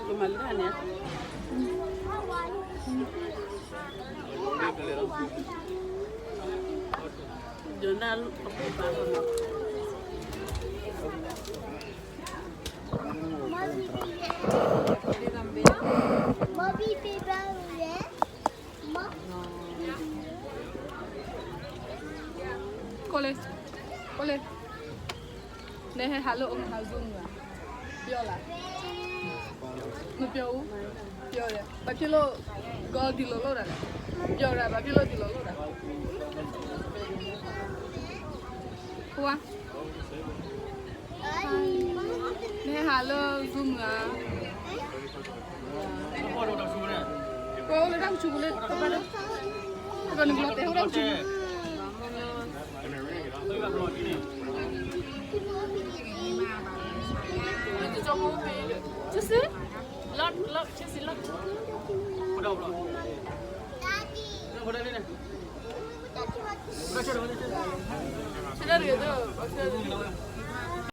ကမၤလၢန့ၣ်, ယနၢ်, ကိးလၢ, ကိးလၢ, နဟဲဟးလၢအအိၣ်မဟါ Zoom ဧါ, ပျီလၢ, မပျီအူ, ပျီဒီး ဘၣ်ဖျိလၢ ကီဒ်လီၤလိၣ်ဒၣ်လဲၣ်, ပျီဒၣ် ဘၣ်ဖျိလၢဒ်လီၤလိၣ်ဒၣ်, ပှၤ နဟဲဟးလၢ Zoom ဧါ, ပှၤအိၣ်လၢတၢ်ကဆူးပူၤလၢတဘၣ်ဒီး, တကီၢ်န့ၣ်ဘျီတဲအိၣ်တၢ်ကဆူးပူၤ, လၢတကီၢ်ဖိဖဲဒီး, ဆ့ၣ်စ့ၢ်လီၤ, ဆ့ၣ်စ့ၢ်လီၤ, ဆ့ၣ်တၢ်တဂ့ၤ, ဆ့ၣ်တၢ်တဂ့ၤ